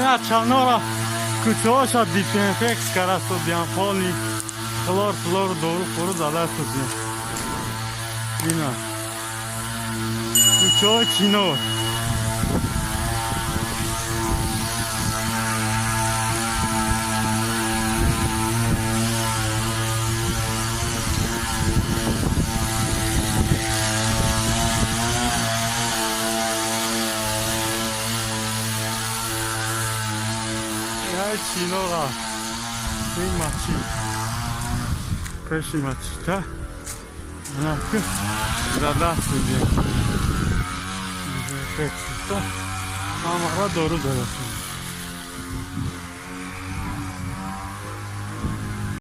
Ина чанора кӯчаҳоша дезинфекция карастодиям, полный хлор, флор, дору фору задастодиям. Ина кӯчаҳои Чинор. Чинора, ин масҷид, пеши масҷида анаки задастодиям дезинфекция, ҳамаро дору задастодиям.